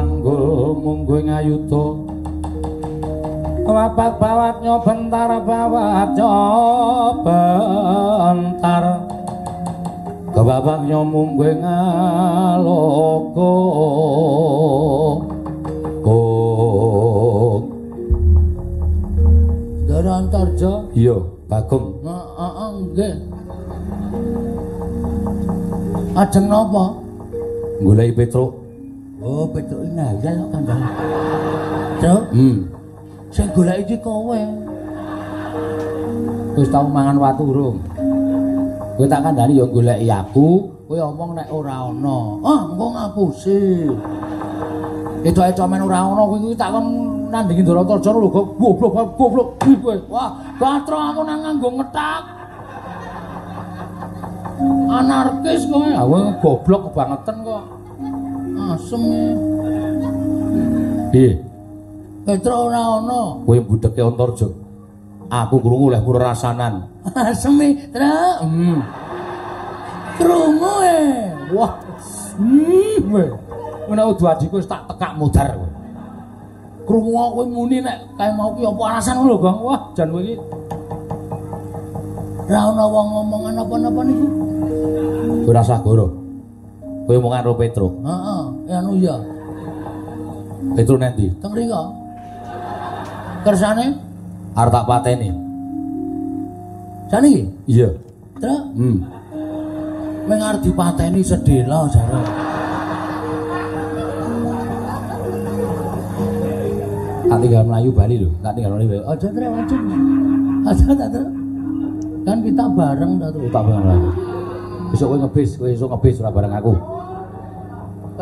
Trenggul mungguh ngayuda. Wapak bawat nyobentar bawat nyobentar. Kebabak nyomungguh ngaloko. Kok Ndara Antarja? Iya, Bagong. Heeh, nggih. Ajeng napa? Goleki Petruk. Oh, Petruk ngayal kok kandhane. Truk? Sing goleki iki kowe. Wis tau mangan watu urung? Kowe tak kandhani ya goleki aku, kowe omong nek ora ana. Ah, engko ngapusi. Etok-etok men ora ana kowe iki tak kon nandingi Ndara Antarja lho, goblok goblok kowe. Wah, gatro aku nang nganggo ngethak. Anarkis kowe. Aku goblok kebangetan kok. Asem. Piye? Petruk ora ana. Kowe budheke Antarja. Aku krungu leh rasanan. Asem e, Truk. Krungu e. Wah. Kowe. Nek udu adhiku wis tak tekak modar kowe. Krungu kowe muni nek kae mau ki apa alasan ngono lho, Gong. Wah, jan kowe iki ora ana wong ngomongan apa-apa niku. Ora usah goro. Kowe omongan karo Petruk. Heeh, anu ya. Petruk nanti? Teng mriko. Kersane arep tak pateni. Saniki? Iya. Truk? Meng arep dipateni sedhela jare. Tak tinggal mlayu bali lho, tak tinggal mlayu. Aja trek aja. Aja ta, Truk. Kan kita bareng ta, Truk. Tak bareng aku. Besok kowe ngebis, kowe esuk ngebis ora bareng aku.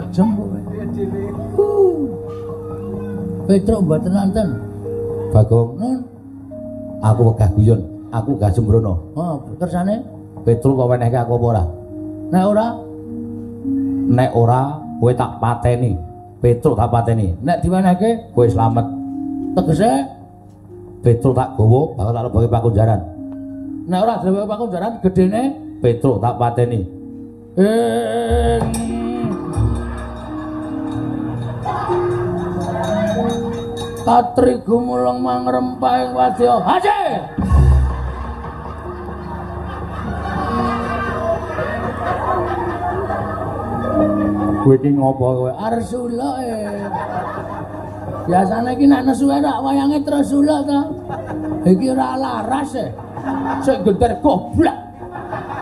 Kejem kowe. Petruk mboten nonton. Bagong, nun. Aku wegah guyon, aku gak sembrono. Oh, kersane Petruk kok wenehke aku apa ora? Nek ora, nek ora kowe tak pateni. Petruk tak pateni. Nek diwenehke kowe slamet. Tegese Petruk tak gawa bakal tak lebokke pakunjaran. Nek ora dilebokke pakunjaran gedene Petruk tak pateni. Katri gumulung mangrempah ing wadya. Haji! Kowe iki ngopo kowe? Arsula e. Biasane iki nek nesu rak wayange Tresula ta. Iki ora laras e. Sing gender goblok.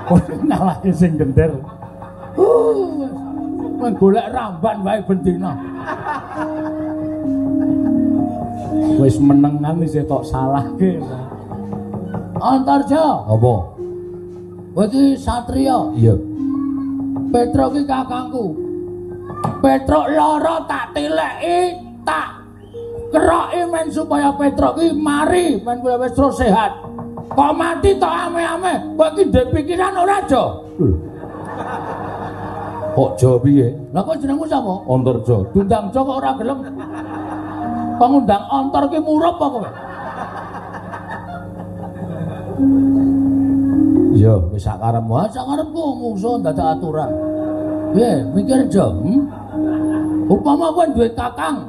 Kowe ngalahke sing gender. Meng golek ramban wae bendina. Wis menengan isih tok salahke. Antarja. Apa? Kowe iki satriya. Iya. Petruk iki kakangku. Petruk lara tak tileki, tak keroki men supaya Petruk iki mari, men wis terus sehat. Kok mati tok ame-ame, kowe iki ndek pikiran ora, Jo? Kok Jo piye? Lah kok jenengmu sapa? Antarja. Diundang Jo kok ora gelem. Kok ngundang Antar ki murup apa kowe? Iya, wis sak karepmu. Ah, sak karepku mungsuh ndadak aturan. Piye, mikir Jo? Upama kowe duwe kakang,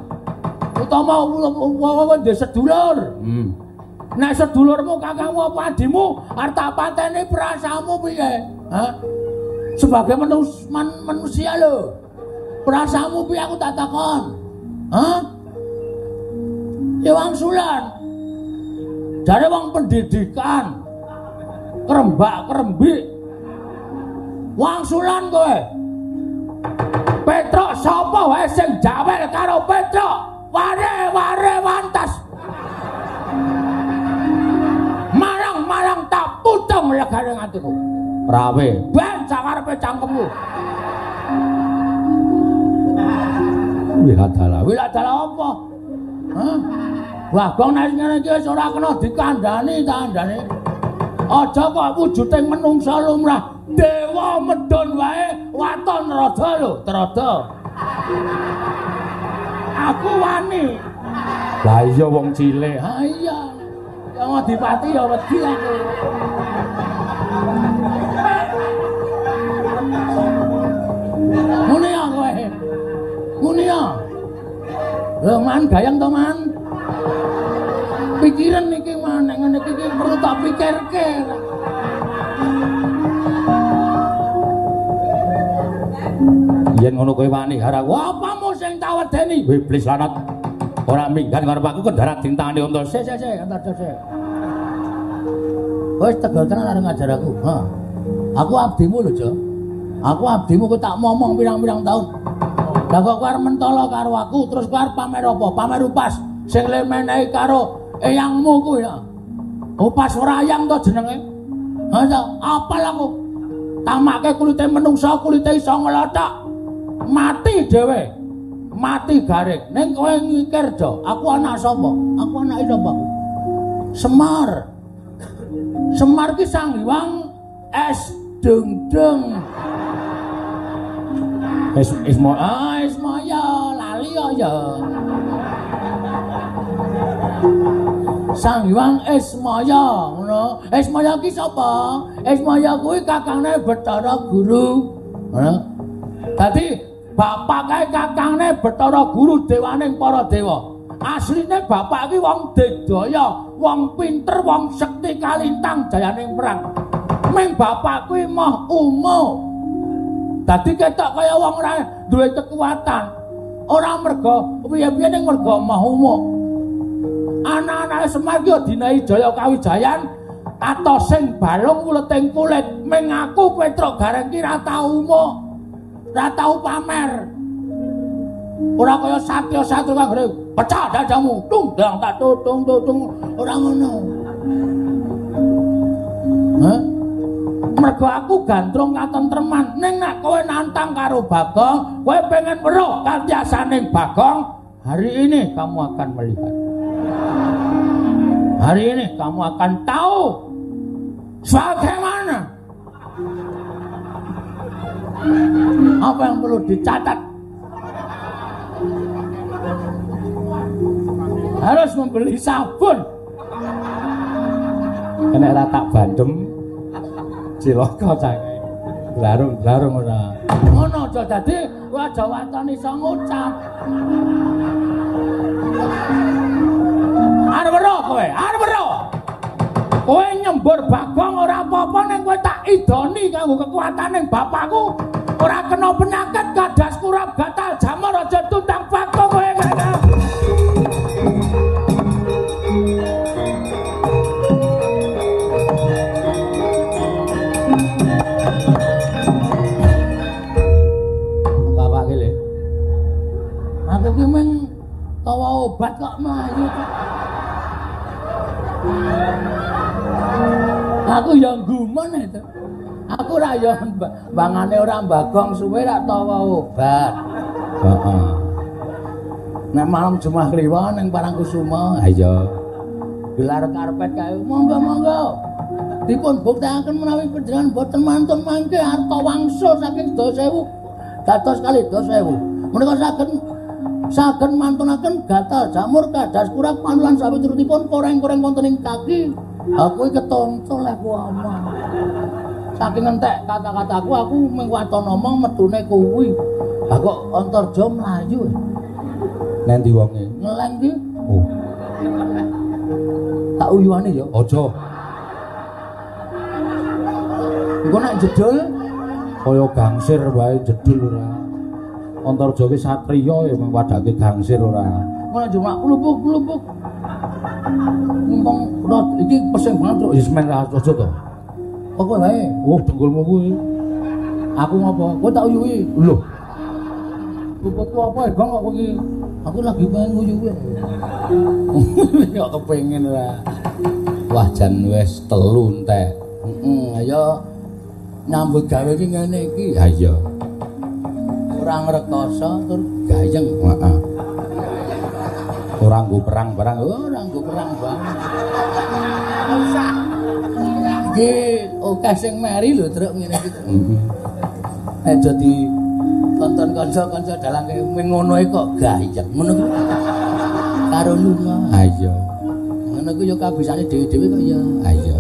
utawa upama kowe duwe sedulur. Nek sedulurmu, kakangmu apa adimu arep tak pateni perasaanmu piye? Hah? Sebagai manusia lho. Perasaanmu piye aku tak takon? Hah? Ya wangsulan. Jare wong pendidikan. Kerembak-kerembik. Wangsulan kowe. Petruk sapa wae sing jawel karo Petruk? Ware-ware wantas. Marang-marang tak putung legane atiku. Rawe. Ben sakarepe cangkemmu. Wiladala. Wiladala apa? Hah? Wah, gong nek ngene iki wis ora kena dikandhani ta kandhane. Aja kok wujuding menungsa lumrah. Dewa medhun wae waton rada lho, trada. Aku wani. Lah iya wong cilik. Ha iya. Yang adipati ya wedi aku. Muni ya kowe. Muni ya. Lho man gayeng to man. Pikiran iki man nek ngene iki perlu tak pikirke. Yen ngono kowe wani karo aku, apamu sing tak wedeni? Iblis lanat. Ora minggat karo aku kendarat dintane unta. Sik sik sik, entar sik. Wis tegel tenan arep ngajar aku. Ha. Aku abdimu lho, Jo. Aku abdimu kowe tak momong pirang-pirang taun. Lah kok kowe arep mentolo karo aku terus kowe arep pamer apa? Pamer upas sing le menehi karo eyangmu kuwi ya. Upas ora ayang to jenenge. Ha ta, apal aku. Tamake kulite menungsa, kulite iso nglothok. Mati dhewe. Mati garing. Ning kowe mikir, Jo, aku anak sapa? Aku anake sapa aku? Semar. Semar ki Sang Hyang Es Dengdeng. Es Ismaya, Ismaya lali ya. Sang Hyang Ismaya, ngono. Ismaya ki sapa? Ismaya kuwi kakangne Bathara Guru. Ngono. Dadi bapak kae kakangne Bathara Guru dewaning para dewa. Asline bapak ki wong digdaya, wong pinter, wong sekti kalintang jayaning perang. Ming bapak kuwi moh umo. Dadi ketok kaya wong ora duwe kekuatan. Ora merga piye-piye ning merga moh umo. Anak-anake Semar ki dinahi jaya kawijayan atosing balung wuleting kulit. Ming aku Petruk Gareng ki ra tau umo. Ra tau pamer. Ora kaya satya-satya kang pecah dadamu, tung dang tak tung tung ora ngono. Hah? Mergo aku gandrung katentreman. Ning nek kowe nantang karo Bagong, kowe pengen weruh katiasaning Bagong, hari ini kamu akan melihat. Hari ini kamu akan tahu sebagaimana apa yang perlu dicatat. Harus membeli sabun. Nek ora tak bandem cilaka cange. Larung-larung ora. Ngono aja dadi kowe aja waton iso ngucap. Arep weruh kowe, arep weruh. Kowe nyembur Bagong ora apa-apa ning kowe tak idoni kanggo kekuatan ning bapakku. Ora kena penyakit kadas kurap gatal jamur aja tuntang Bagong kowe. Aku ki mung tawa obat kok mlayu. Aku ya gumun itu. Aku ora ya bangane ora Bagong suwe rak tawa obat. Heeh. Nek malam Jumat Kliwon ning Parangkusuma, ayo. Gelar karpet kae monggo-monggo. Dipun buktekaken menawi panjenengan boten mantun mangke arta wangsul saking 10.000 dados kalih 10.000. Menika saged mantunaken gatal jamur kadas kurang panulan sawiturutipun koreng-koreng wonten ing kaki. Aku iki ketonto lek ku omong. Saking entek kata-kataku aku mung waton omong metune kuwi. Lah kok Antarja mlayu. Nendi wonge? Ngeleng ki. Oh. Tak uyuane ya. Aja. Engko nek jedul kaya gangsir wae jedul ora. Antarja ki satriya ya mung wadake gangsir ora. Ngono cuma klupuk-klupuk. Mumpung iki pesing banget truk ya semen ra aja to. Apa wae? Oh, dengkulmu kuwi. Aku ngopo? Kowe tak uyuhi. Lho. Klupukku apa ya, Bang kok kowe iki? Aku lagi pengen nguyuhi. Kok kepengin ora. Wah, jan wis telu entek. Heeh, ayo nyambut gawe iki ngene iki. Ha iya. Ora ngrekoso tur gayeng. Heeh. Ora nggo perang-perang. Ora nggo perang banget. Iki akeh sing meri lho truk ngene iki. Heeh. Aja di tonton kanca-kanca dalang kaya ngono kok gayeng ngono kuwi. Karo lunga. Ha iya. Ngono kuwi ya kabisane dhewe-dhewe kok ya. Ha iya.